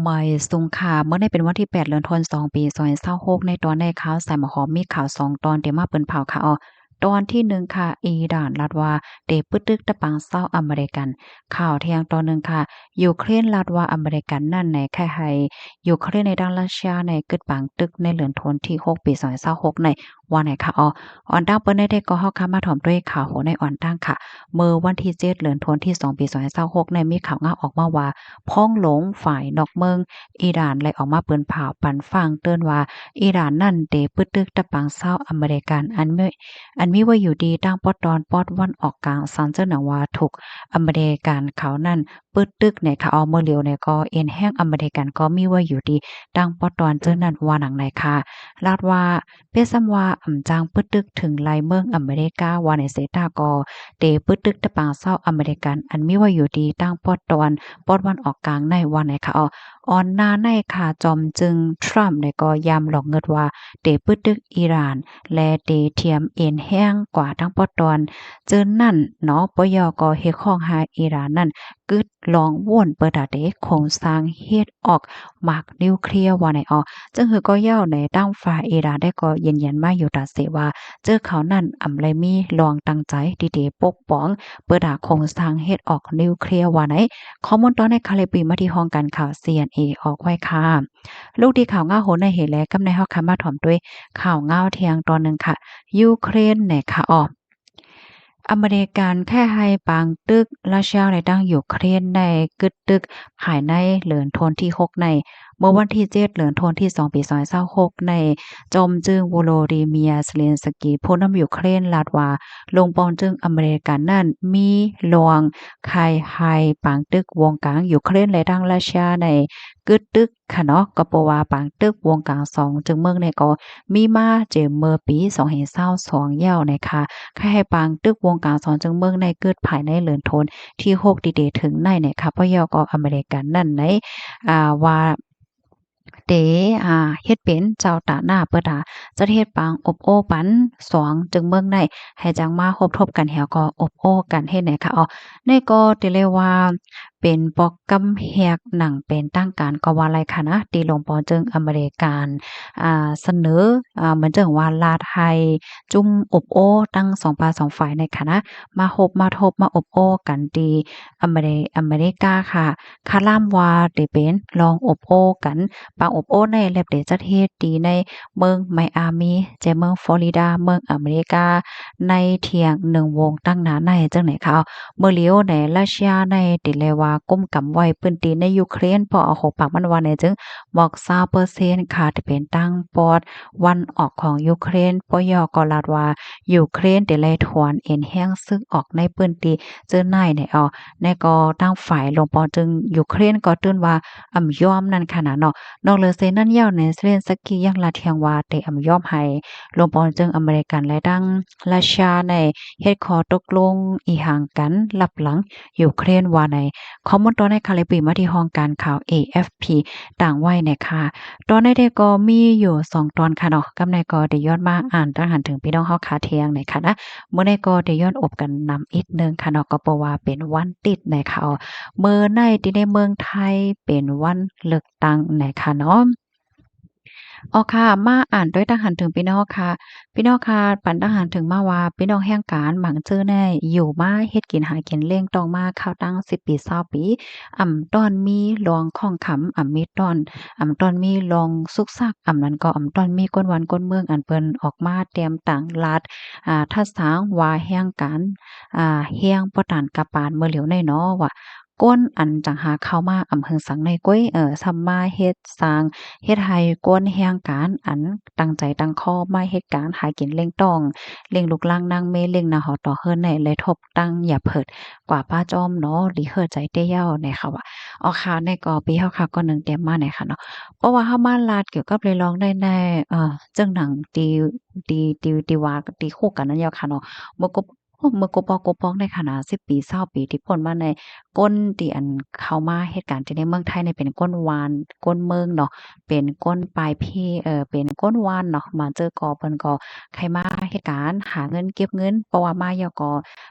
ໄໝ່ສຸງຄ່ະ ມື້ນີ້ເປັນວັນທີແປດ ເດືອນທວນສອງ ປີສອງພັນຊາວຫົກ ໃນຕອນໃນຂ່າວສາຍໝາກຫອມມີຂ່າວສອງຕອນທີ່ມາປຶ້ນເຜົາຄ່ະ. ເອົາ ຕອນທີໜຶ່ງຄ່ະ ອີຣານລັດວ່າເຕປຶດຕຶກຕະປັງເຊົາອາເມລິກັນ. ຂ່າວທ່ຽງຕອນໜຶ່ງຄ່ະ ຢູເຄຣນລັດວ່າອາເມລິກັນນັ້ນໃນໄຄໃຫ້ຢູເຄຣນໃນທາງຣັດເຊຍໃນກຶດປາງຕຶກໃນເດືອນທວນທີຫົກ ປີສອງພັນຊາວຫົກໃນ ວ່າໃນຄ່ະ. ເອົາ ອອນຕັ້ງເປີດໃນແທ້ກໍເຮົາຄ່ະມາຖອມດ້ວຍຂ່າວຫົວໃນອອນຕັ້ງຄ່ະ. ເມື່ອວັນທີເຈັດ ເດືອນທວນທີສອງ ປີສອງພັນຊາວຫົກໃນ ມີຂ່າວງານອອກມາວ່າ ພອງຫຼວງຝ່າຍນອກເມືອງອີຣານໄດ້ອອກມາປຶ້ນເຜົາປັນຟັງເຕືອນວ່າ ອີຣານນັ້ນເຕປຶດຕຶກຕະປັງເຊົາອາເມລິກັນ ອັນມີ ອັນມີໄວ້ຢູ່ທີ່ທາງປອດຕອນປອດວັນອອກກາງ ສັນເຈີໜັງວ່າຖືກອາເມລິກັນເຂົານັ້ນ ປຶດຕຶກໃນຄ່ະ. ເອົາ ເມື່ອຫຼຽວໃນກໍເອັນແຮງອາເມລິກັນກໍມີໄວ້ຢູ່ທີ່ທາງປອດຕອນເຈີນັ້ນ ວ່າໜັງໃນຄ່ະ. ລັດວ່າ ເປັນສ່ຳວ່າອຳຈາງປຶດຕຶກເຖິງໄລເມືອງອາເມລິກາ ວ່າໃນເສຕາກໍເຕປຶດຕຶກຕະປັງເຊົາອາເມລິກັນ ອັນມີໄວ້ຢູ່ທີ່ທາງປອດຕອນປອດວັນອອກກາງໃນ ວ່າໃນຄ່ະ. ເອົາ ອອນໜ້າໃນຄ່ະ ຈອມຈຶ່ງທຣຳໃນກໍຢາມຫຼອກງຶດວ່າເຕປຶດຕຶກອີຣານ ແລະ ເຕທຽມເອັນແຮງກວ່າທາງປອດຕອນເຈີນັ້ນເນາະ. ປະຍໍກໍຮຽກຮ້ອງໃຫ້ອີຣານນັ້ນ ກຶດລອງວົນເປີດຕາເຕໂຄງສ້າງເຮັດອອກໝາກນິວເຄລຍ ວ່າໃນ. ເອົາ ເຊິ່ງຄືກໍເຍົາໃນທາງຝ່າຍອີຣານໄດ້ກໍຢືນຢັນມາຢູ່ຕາເສວ່າ ເຈີເຂົານັ້ນອຳໄລມີລອງຕັ້ງໃຈທີ່ເຕປົກປ້ອງເປີດຕາໂຄງສ້າງເຮັດອອກນິວເຄລຍ ວ່າໃນ. ຂໍ້ມູນຕອນໃນຄ່ະ ໄດ້ປີມາທີ່ຫ້ອງການຂ່າວ ຊີເອັນເອ ອອກໄວ້ຄ່ະ. ລູກທີ່ຂ່າວງາວໂຫນໃນເຫດແລະ ກຳໃນເຮົາຄ່ະມາຖອມດ້ວຍຂ່າວງາວທ່ຽງຕອນໜຶ່ງຄ່ະ ຢູເຄຣນໃນຄ່ະ. ເອົາ ອາເມລິກັນໄຄໃຫ້ປາງຕຶກຣັດເຊຍໃນທາງຢູເຄຣນໃນກຶດຕຶກພາຍໃນເດືອນທວນທີຫົກໃນ ເມື່ອວັນທີເຈັດ ເດືອນທວນທີສອງ ປີສອງພັນຊາວຫົກໃນ ຈອມຈຶ່ງໂວໂລດີເມຍ ເຊເລັນສະກີ ຜູ້ນຳຢູເຄຣນລັດວ່າ ລົງປອງເຊິ່ງອາເມລິກັນນັ້ນມີລວງໄຄໃຫ້ປາງຕຶກວົງກາງຢູເຄຣນ ແລະ ທາງຣັດເຊຍໃນກຶດຕຶກ ຄ່ະເນາະ. ກໍເພາະວ່າປາງຕຶກວົງກາງສອງເຈີເມືອງນີ້ກໍມີມາແຕ່ເມື່ອປີສອງພັນຊາວສອງແລ້ວນະຄະ. ໄຄໃຫ້ປາງຕຶກວົງກາງສອງເຈີເມືອງໃນເກີດພາຍໃນເດືອນທວນທີຫົກທີ່ເດເຖິງໃນນະຄະ. ເພາະແລ້ວກໍອາເມລິກັນນັ້ນໃນ ອ່າ ວ່າເຕ ອ່າ ເຮັດເປັນເຈົ້າຕາໜ້າເປີດຕາ ຈັດເຮັດປາງອົບໂອ້ປັນສອງເຈີເມືອງໃນ ໃຫ້ຈັ່ງມາພົບທົບກັນແລ້ວກໍອົບໂອ້ກັນເຮັດນະຄະ. ເອົາ ນີ້ກໍເຕເລີຍວ່າ ເປັນໂປຣແກຣມແຮກໜັງເປັນທາງການກໍວ່າໄດ້ຄະນະ ທີ່ລົງປອງເຈີງອາເມລິກັນ ອ່າ ສະເໜີ ອ່າ ເໝືອນເຊິ່ງວ່າລາດໃຫ້ຈຸ່ມອົບໂອ້ທັງສອງຝ່າຍສອງຝ່າຍໃນຄະນະ ມາພົບມາທົບມາອົບໂອ້ກັນທີ່ອາເມລິ ອາເມລິກາຄະ ຄາລາມວ່າໄດ້ເປັນລອງອົບໂອ້ກັນ ປາງອົບໂອ້ໃນແລັບໄດ້ຈັດເຮັດທີ່ໃນເມືອງໄມອາມີ ແຈເມືອງຟລໍຣິດາ ເມືອງອາເມລິກາ ໃນທ່ຽງໜຶ່ງໂມງຕັ້ງໜ້າໃນຈັ່ງໃດຄະ. ເມື່ອຫຼຽວໃນຣັດເຊຍໃນໄດ້ແລວ່າກຸມກຳໄວ້ພື້ນທີ່ໃນຢູເຄຣນ ເພາະເອົາຫົວປາກມັນວ່າໃນຈຶ່ງໝອກຊາວເປີເຊັນຄະ ທີ່ເປັນທາງປອດວັນອອກຂອງຢູເຄຣນ. ປະຍໍກໍລາດວ່າຢູເຄຣນໄດ້ໄລ່ຖອນເອັນແຮງຊຶກອອກໃນພື້ນທີ່ເຈີໃນໃນອອ ໃນກໍທາງຝ່າຍລົງປອງເຈີງຢູເຄຣນກໍຕື່ນວ່າອຳຍອມນັ້ນຄະນະເນາະ. ນອກເຫຼືອເສຍນັ້ນແລ້ວໃນເຊເລັນສະກີຍັງລາດທ່ຽງວ່າໄດ້ອຳຍອມໃຫ້ລົງປອງເຈີງອາເມລິກັນ ແລະ ທັງ ຣັດເຊຍໃນເຮັດຂໍ້ຕົກລົງອີ່ຫຍັງກັນລັບຫຼັງຢູເຄຣນວ່າໃນ. ຂໍ້ມູນຕອນໃນຄາເລປີມາທີ່ຫ້ອງການຂ່າວ ເອເອັຟພີ ຕາງໄວ້ນະຄະ. ຕອນໃນເດກໍມີຢູ່ສອງຕອນຄະເນາະ. ກຳໃນກໍໄດ້ຍ້ອນມາອ່ານຕັ້ງຫັນເຖິງພີ່ນ້ອງເຮົາຄາທ່ຽງໃນຄະນະ. ມື້ໃນກໍໄດ້ຍ້ອນອົບກັນນຳອີກໜຶ່ງຄະເນາະ ກໍເພາະວ່າເປັນວັນຕິດໃນຄະ. ມື້ໃນທີ່ໃນເມືອງໄທເປັນວັນເລືອກຕັ້ງໃນຄະເນາະ. ເອົາຄະ ມາອ່ານໂດຍຕັ້ງຫັນເຖິງພີ່ນ້ອງຄະ. ພີ່ນ້ອງຄະ ປັນຕັ້ງຫັນເຖິງມາວ່າ ພີ່ນ້ອງແຮງການບາງເຈີໃນຢູ່ມາເຮັດກິນຫາກິນລ້ຽງຕ້ອງມາຄາວຕັ້ງສິບປີຊາວປີ ອຳຕ້ອນມີລອງຂອງຄຳ ອຳມີຕ້ອນ ອຳຕ້ອນມີລອງສຸກຊັກ ອຳນັ້ນກໍອຳຕ້ອນມີຄົນບ້ານຄົນເມືອງ ອັນເພິ່ນອອກມາແຕ້ມຕັ້ງລາດ ອ່າ ທັດສາງວ່າແຮງການ ອ່າ ແຮງບໍ່ຕານກະປານເມື່ອຫຼຽວໃນເນາະ ວ່າ ຄົນອັນຈັ່ງຫາເຂົ້າມາອຳເພິງສັງໃນກ້ວຍ ເອີ ຊ້ຳມາເຮັດສ້າງ ເຮັດໃຫ້ຄົນແຮງການອັນຕັ້ງໃຈຕັ້ງຄໍມາເຮັດການຫາກິນລ້ຽງຕ້ອງ ລ້ຽງລູກລ້າງນາງເມ ລ້ຽງໜ້າຫໍຕໍ່ເຮືອນໃນ ແລະ ທົບຕັ້ງຢາເພີດກວ່າປ້າຈອມເນາະ ດີເຮີດໃຈເຕຍາວໃນຄະວ່າ. ເອົາຄະ ໃນກໍພີ່ເຮົາຄະ ກໍໜຶ່ງແຕ້ມມາໃນຄະເນາະ. ເພາະວ່າເຮົາມາລາດກ່ຽວກັບເລື່ອງໃນ ເອີ ເຊິ່ງໜັງທີ່ ທີ່ ທີ່ ທີ່ວ່າ ທີ່ຄູ່ກັນນັ້ນຍາວຄະເນາະ ເມື່ອ ເມື່ອກະປອກກະປອກໃນຂະນະສິບປີຊາວປີທີ່ຜ່ານມາໃນ ຄົນທີ່ອັນເຂົ້າມາເຮັດການທີ່ໃນເມືອງໄທນີ້ເປັນຄົນຫວານ ຄົນເມືອງເນາະ ເປັນຄົນປາຍເພ ເອີ ເປັນຄົນຫວານເນາະ ບາງເທື່ອກໍເພິ່ນກໍໃຄ່ມາເຮັດການຫາເງິນເກັບເງິນ ເພາະວ່າມາແລ້ວກໍ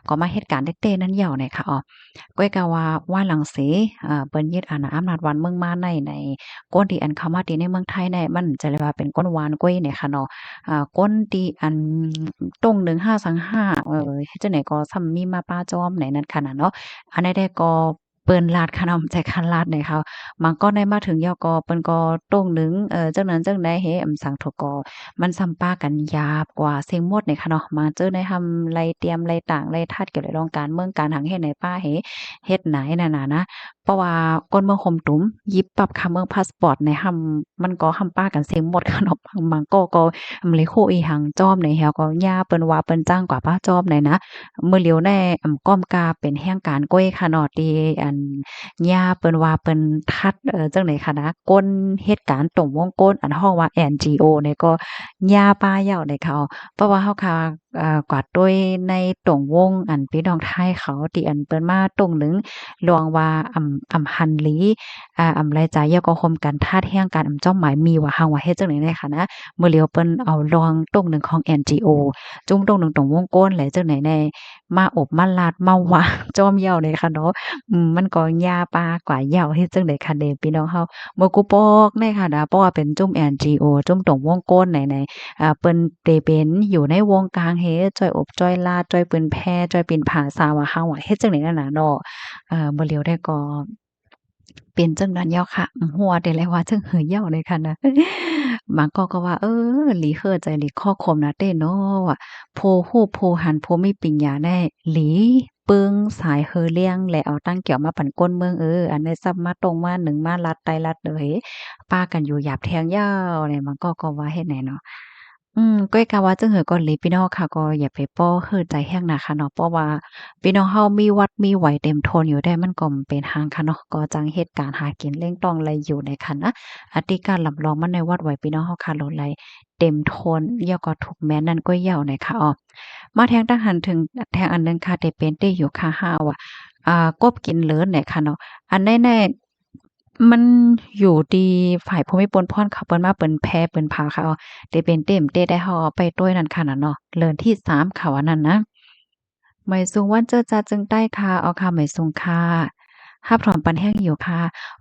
ກໍມາເຮັດການແທ້ໆນັ້ນແລ້ວນະຄະເນາະ. ກ້ອຍກະວ່າ ວ່າຫຼັງເສ ເອີ ເພິ່ນຍຶດອານາອຳນາດບ້ານເມືອງມາໃນ ໃນ ຄົນທີ່ອັນເຂົ້າມາທີ່ໃນເມືອງໄທນີ້ ມັນຈະເລີຍວ່າເປັນຄົນຫວານກ້ອຍນະຄະເນາະ ອາ ຄົນທີ່ອັນຕົງໜຶ່ງຫ້າສັງຫ້າ ເອີ ເຮັດຈັ່ງໃດກໍຊ່ຳມີມາປະຈອມໃນນັ້ນຂະນະເນາະ. ອັນໃດແດ່ກໍ ເພິ່ນລາດຂະເນາະ ໃຈຄັນລາດໃນເຂົາ ບາງກໍໄດ້ມາເຖິງແລ້ວກໍເພິ່ນກໍຕົງໜຶ່ງ ເອີ ຈັ່ງນັ້ນຈັ່ງໃດເຮ ອຳສັງທຸກກໍ ມັນຊ່ຳປາກັນຢາບກວ່າເສັງໝົດໃນຂະເນາະ. ບາງເຈີໃນຫ້ຳໄລ່ຕຽມໄລ່ຕ່າງໄລ່ທັດກ່ຽວກັບເລື່ອງການເມືອງການຫຍັງເຮັດໃນປ່າເຮ ເຮັດໃນນັ້ນນະ ເພາະວ່າຄົນເມືອງໂຮມຕຸມ ຢິບປັບຄາເມືອງພາສປອດໃນຫ້ຳ ມັນກໍຫ້ຳປາກັນເສັງໝົດຂະເນາະ. ບາງກໍກໍບໍ່ໄດ້ຮູ້ອີ່ຫຍັງຈອມໃນເຮົາກໍຍ່າເພິ່ນວ່າເພິ່ນຈ້າງກວ່າປ້າຈອມໃນນະ. ມື້ຫຼຽວແນ່ ອຳ ກ້ອມກາເປັນແຮງການກ້ອຍຂະເນາະ ທີ່ອັນຍ່າເພິ່ນວ່າເພິ່ນທັດ ເອີ ຈັ່ງໃດຂະນະ ຄົນເຮັດການຕົງວົງກົ້ນ ອັນຮ້ອງວ່າ NGO ນີ້ກໍຍ່າປ້າເຍົາໃນເຂົາ ເພາະວ່າເຮົາຄະ ເອີ ກວາດດ້ວຍໃນຕົງວົງ ອັນ ພີ່ນ້ອງໄທເຂົາ ທີ່ອັນເພິ່ນມາຕົງໜຶ່ງ ລວງວ່າ ອຳ ອຳ ຫັນລີ ອາ ອຳ ລາຍຈ່າຍ ແລ້ວກໍໂຮມກັນທາດແຮງການ ອຳ ເຈົ້າໝາຍມີວ່າ ຫາງວ່າເຮັດຈັ່ງໃດແນ່ຂະນະ. ມື້ຫຼຽວເພິ່ນເອົາລວງຕົງໜຶ່ງຂອງ NGO ຈຸ້ມຕົງໜຶ່ງຕົງວົງກົ້ນ ແລະ ຈັ່ງໃດແນ່ ມາອົບມາລາດມາວ່າຈອມເຍົາໃນຂະເນາະ. ອືມ ມັນກໍຍ່າປ້າກວ່າເຍົາ ເຮັດຈັ່ງໃດຄະເດ ພີ່ນ້ອງເຮົາ ບໍ່ກູປອກໃນຂະນະ ເພາະວ່າເປັນຈຸ້ມ NGO ຈຸ້ມຕົງວົງກົ້ນໃນ ໃນ ອາ ເພິ່ນໄດ້ເປັນຢູ່ໃນວົງກາງເຮ ຊ່ອຍອົບຊ່ອຍລາດ ຊ່ອຍເຜີຍແຜ່ ຊ່ອຍປິ່ນຜາສາວ່າ ຫາງວ່າເຮັດຈັ່ງໃດນັ້ນນະເນາະ. ເອີ ບໍ່ຫຼຽວໄດ້ກໍ ເປັນຈັ່ງນັ້ນເຍົາຂະ ອືມ ຮູ້ແຕ່ແລະວ່າຈັ່ງຫືເຍົາໃນຂະນະ. ບາງກໍກໍວ່າ ເອີ ຫຼີເຮີໃຈຫຼີຂໍ້ຄົມນະເຕເນາະ ວ່າ ຜູ້ຮູ້ຜູ້ຫັນຜູ້ມີປິນຍາແນ່ ຫຼີເບິ່ງສາຍເຮີລ້ຽງ ແລະ ເອົາຕັ້ງແກ້ວມາປັນກົ້ນເມືອງ ເອີ ອັນໃດສັບມາຕົງມາໜຶ່ງມາລັດໄຕລັດເດີ ປາກັນຢູ່ຫຍາບແທງເຍົາ ແລະ ບາງກໍກໍວ່າເຮັດໃດເນາະ. ອືມ ກ້ອຍກະວ່າຈັ່ງເຫີກໍດີ ພີ່ນ້ອງເຮົາກໍຢ່າໄປປໍ້ເຮີໃຈແຮງນະຄະເນາະ ເພາະວ່າພີ່ນ້ອງເຮົາມີວັດມີໄຫວເຕັມທົນຢູ່ແດ່ ມັນກໍເປັນຫາງຄະເນາະ ກໍຈັ່ງເຮັດການຫາກິນລ້ຽງຕ້ອງໄດ້ຢູ່ໃນຄະນະ ອາ ທີ່ການລຳລອງມາໃນວັດໄຫວ ພີ່ນ້ອງເຮົາຄະໂລດໄດ້ເຕັມທົນ ແລ້ວກໍທຸກແມ່ນນັ້ນກໍເຍົາໃນຄະອອກ. ມາແທງຕັ້ງຫັນເຖິງແທງອັນໜຶ່ງຄະ ແຕ່ເປັນເຕຢູ່ຄະ ຫາວ່າ ອາ ກົບກິນເລີນໃນຄະເນາະ ອັນໃດແນ່ ມັນຢູ່ທີ່ຝ່າຍຜູ້ມີປຸນພອນເຂົາເປີນມາເປີນແພເປີນພາເຂົາ ແຕ່ເປັນເຕັມເຕໄດ້ເຮົາເອົາໄປໂຕ້ຍນັ້ນຂະນະເນາະ ເລີນທີສາມເຂົາອັນນັ້ນນະ. ໄໝສູງວັນເຈີຈາດຈຶ່ງໃຕ້ຄ່ະ ເອົາຄ່ະ ໄໝສູງຄ່ະ ຮັບຖອມປັນແຮງຢູ່ຄ່ະ.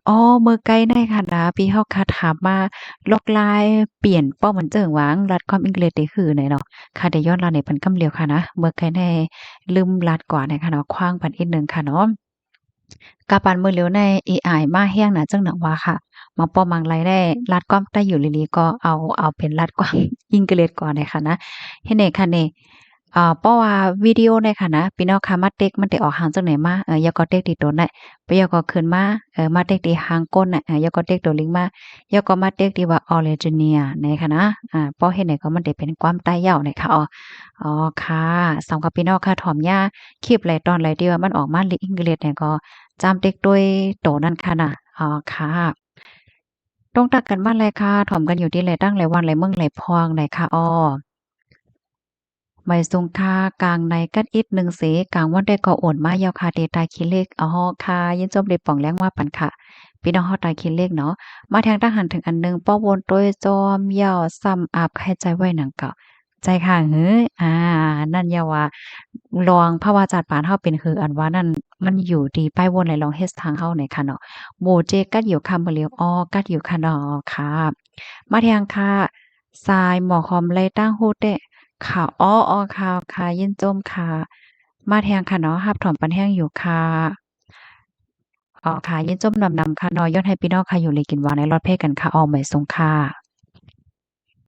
ອໍ ເມື່ອໄກໃນຂະນະ ພີ່ເຮົາຄ່ະຖາມມາ ລອກລາຍປ່ຽນປ້ອມມັນເຈີຫວັງ ລັດຄວາມອັງກິດໄດ້ຄືໃດເນາະ ຄ່ະ ໄດ້ຍ້ອນລາວໃນເພິ່ນກຳຫຼຽວຂະນະ ເມື່ອໄກໃນລືມລັດກວ່າໃນຂະນະ ຂວາງເພິ່ນອີກໜຶ່ງຂະເນາະ. ກະປານມື້ຫຼຽວໃນ ເອໄອ ມາແຮງນະ ຈັ່ງໜັກວ່າຄ່ະ ມາປ້ອມມັງໄລໄດ້ ລັດຄວາມໃຕ້ຢູ່ຫຼີໆ ກໍເອົາ ເອົາເປັນລັດຄວາມອັງກິດກ່ອນໃນຂະນະ ເຮັດໃດຄະເນ ເອີ ເພາະວ່າວິດີໂອໃນຂະນະ ພີ່ນ້ອງຄ່ະ ມາເຕັກມັນໄດ້ອອກຫາງຈັ່ງໃດມາ ເອີ ແລ້ວກໍເຕັກທີ່ໂຕນັ້ນ ແລ້ວກໍຂຶ້ນມາ ເອີ ມາເຕັກທີ່ຫາງກົ້ນນະ ເອີ ແລ້ວກໍເຕັກໂຕລິງມາ ແລ້ວກໍມາເຕັກທີ່ວ່າ Original ໃນຂະນະ ອາ ເພາະເຮັດໃດກໍມັນໄດ້ເປັນຄວາມໃຕ້ເຍົາໃນຂະ ອໍ ອໍ ຄ່ະ ສຳລັບພີ່ນ້ອງຄ່ະ ຖອມຍາ ຄລິບໃດຕອນໃດທີ່ວ່າມັນອອກມາລີ້ອັງກິດແນ່ກໍຈ້ຳເຕັກໂດຍໂຕນັ້ນຂະນະ ອໍ ຄ່ະ ຕົງຕັກກັນມາແລະຄ່ະ ຖອມກັນຢູ່ທີ່ແລຕັ້ງແລວັນແລເມືອງແລພອງໃດຄ່ະ ອໍ ໄໝສູງຄ່ະ ກາງໃນກັດອິດໜຶ່ງເສ ກາງວັນແດ່ກໍໂອນມາເຍົາຄ່ະ ທີ່ຕາຂີ້ເຫຼັກ ອໍ ຄ່ະ ຍິນຊົມທີ່ປ່ອງແລງມາປັນຄ່ະ ພີ່ນ້ອງເຮົາຕາຂີ້ເຫຼັກເນາະ ມາແທງຕັ້ງຫັນເຖິງອັນໜຶ່ງ ປ້ອມວົນໂຕ້ຍຈອມເຍົາ ຊ້ຳອາບໄຂ້ໃຈໄວ້ໜັງເກົ່າ ໃຈຂ້າງຫື ອາ ນັ້ນຢ່າວ່າ ລອງພະວາຈາດປານເຮົາເປັນຫື ອັນວ່ານັ້ນ ມັນຢູ່ທີ່ປ້າຍວົນ ແລະ ລອງເຮັດທາງເຮົານີ້ຄ່ະເນາະ. ໝູເຈກັດຢູ່ຄ່ະ ມື້ຫຼຽວ ອໍ ກັດຢູ່ຄ່ະເນາະ ອໍ ຄ່ະ. ມາແທງຄ່ະ ຊາຍໝໍຄອມໄລ່ຕັ້ງຮູ້ແຕ່ ຄ່ະ ອໍ ອໍ ຄ່ະ ຄ່ະ ຍິນຊົມຄ່ະ. ມາແທງຄ່ະເນາະ ຮັບຖອມປັນແຮງຢູ່ຄ່ະ. ອໍ ຄ່ະ ຍິນຊົມນຳນຳຄ່ະເນາະ ຍ້ອນໃຫ້ພີ່ນ້ອງຄ່ະຢູ່ດີກິນຫວານໃນລອດແພກັນຄ່ະ ອໍ ໝາຍສົງຄ່ະ.